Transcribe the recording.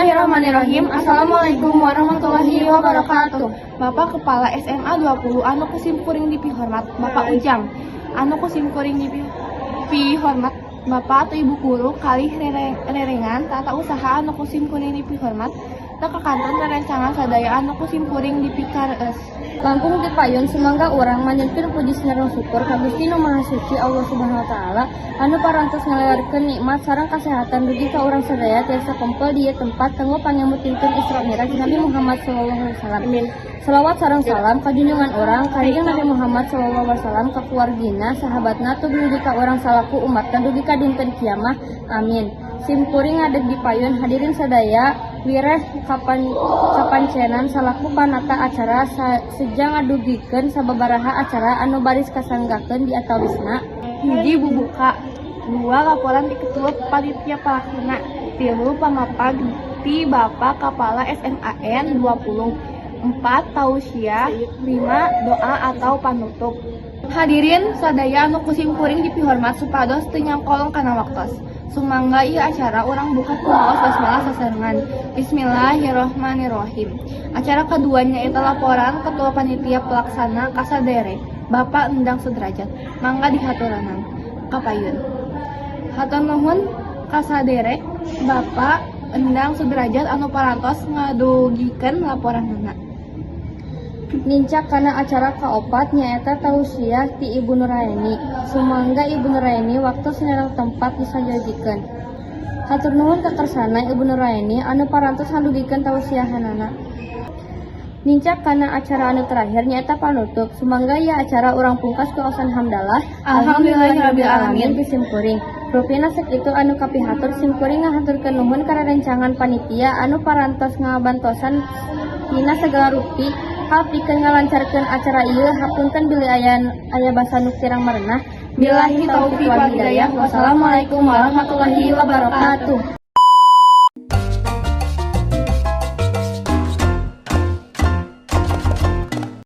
Bismillahirrahmanirrahim. Assalamualaikum warahmatullahi wabarakatuh. Bapak Kepala SMA 20 anu ku simkuring dipihormat, Bapak Ujang anu ku simkuring dipihormat, Bapak atau Ibu guru kalih rerencangan tata usaha anu ku simkuring dipihormat, teu kakantun rerencangan sadaya anu ku simkuring dipikareus. Langkung ti payun, sumangga urang manjatkeun puji sareng syukur ka Gusti Nu Maha Suci Allah Subhanahu wa Taala anu parantos ngalewarkeun nikmat sareng kasehatan dugi ka urang sadaya tiasa kumpul di ieu tempat kanggo pangemut dinten Isra Mi'raj Nabi Muhammad sallallahu alaihi wasallam. Salawat sareng salam kajunjungan urang Kanjeng Nabi Muhammad sallallahu alaihi wasallam, ka keluargina, sahabatna, dugi ka urang salaku umatna dugi ka dinten kiamah. Amin. Simkuring ngadeg di payun, hadirin sadaya, wireh kapancenan salaku panata acara seja ngadugikeun sababaraha acara anu baris kasanggakeun di antawisna. 1, bubuka. 2, laporan ti ketua panitia pelaksana. 3, pamapag ti Bapak Kepala SMAN 20. 4, tausiah. 5, doa atau panutup. Hadirin sadaya anu ku simkuring dipihormat, supados teu nyangkolong kana waktos, sumangga ieu acara urang buka ku maos basmalah sasarengan. Bismillahirrahmanirrahim. Acara kedua nyaeta laporan ketua panitia pelaksana kasaderek, Bapak Endang Sudrajat. Mangga dihaturanan kapayun. Hatur nuhun kasaderek Bapak Endang Sudrajat anu parantos ngadugikeun laporanana. Nincak kana acara kaopat, nyaeta tausiah ti Ibu Nuraini. Sumangga Ibu Nuraini, waktu sareng tempat disayogikeun. Hatur nuhun kakarsana Ibu Nuraini anu parantos ngadugikeun tausiahanana. Nincak kana acara anu terakhir, nyaeta panutup. Sumangga ieu acara urang pungkas ku aosan hamdalah. Alhamdulillahirabbil alamin. Ti simkuring. Rupina sakitu anu kapihatur. Simkuring ngahaturkeun nuhun ka rerencangan panitia anu parantos ngabantosan dina segala rupi hal pikeun ngalancarkeun acara ieu. Hapunten bilih aya basa nu kirang merenah. Billahi taufiq wal hidayah. Wassalamualaikum warahmatullahi wabarakatuh.